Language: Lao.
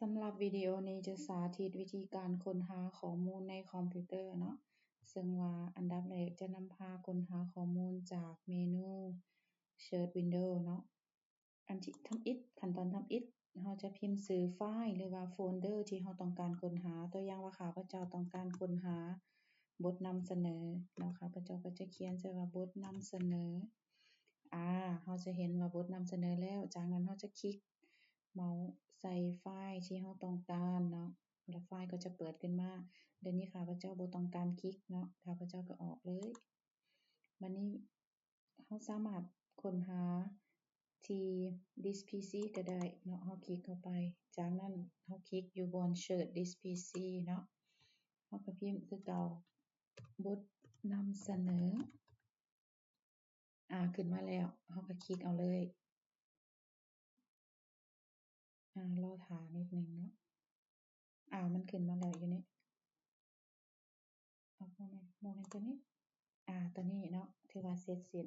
ສຳລັບວິດີໂອນີ້ຈະສາທິດວິທີການຄົ້ນຫາຂໍ້ມູນໃນຄອມພິວເຕີເນາະ, ເຊິ່ງວ່າອັນດັບແລກຈະນຳພາຄົ້ນຫາຂໍ້ມູນຈາກເມນູ Search Window ເນາະ. ອັນທີ່ທຳອິດ, ຂັ້ນຕອນທຳອິດ, ເຮົາຈະພິມຊື່ຟາຍ ຫຼືວ່າໂຟນເດີທີ່ເຮົາຕ້ອງການຄົ້ນຫາ. ຕົວຢ່າງວ່າ ຂ້າພະເຈົ້າຕ້ອງການຄົ້ນຫາບົດນຳສະເໜີເນາະ, ຂ້າພະເຈົ້າກໍຈະຂຽນໃສ່ວ່າບົດນຳສະເໜີ. ອາ, ເຮົາຈະເຫັນວ່າບົດນຳສະເໜີແລ້ວ, ຈາກນັ້ນເຮົາຈະຄລິກເມົາສ໌ໃສ່ຟາຍທີ່ເຮົາຕ້ອງການເນາະ, ແລ້ວຟາຍກໍຈະເປີດຂຶ້ນມາ. ດຽວນີ້ຂ້າພະເຈົ້າບໍ່ຕ້ອງການຄລິກເນາະ, ຂ້າພະເຈົ້າກໍອອກເລີຍ. ບັດນີ້ ເຮົາສາມາດຄົ້ນຫາທີ່ This PC ກໍໄດ້ເນາະ, ເຮົາຄລິກເຂົ້າໄປ, ຈາກນັ້ນເຮົາຄລິກຢູ່ບ່ອນ Search This PC ເນາະ, ເຮົາກໍພິມຄືເກົ່າ ບົດນຳສະເໜີ. ອາ, ຂຶ້ນມາແລ້ວ, ເຮົາກໍຄລິກເອົາເລີຍ. ອາ, ລໍຖ້ານິດໜຶ່ງເນາະ. ອາ, ມັນຂຶ້ນມາແລ້ວຢູ່ນີ້. ເອົາ ບໍ່ແມ່ນ ບໍ່ແມ່ນຕົວນີ້. ອາ, ຕົວນີ້ເນາະ, ຖືວ່າເສັດສິ້ນ.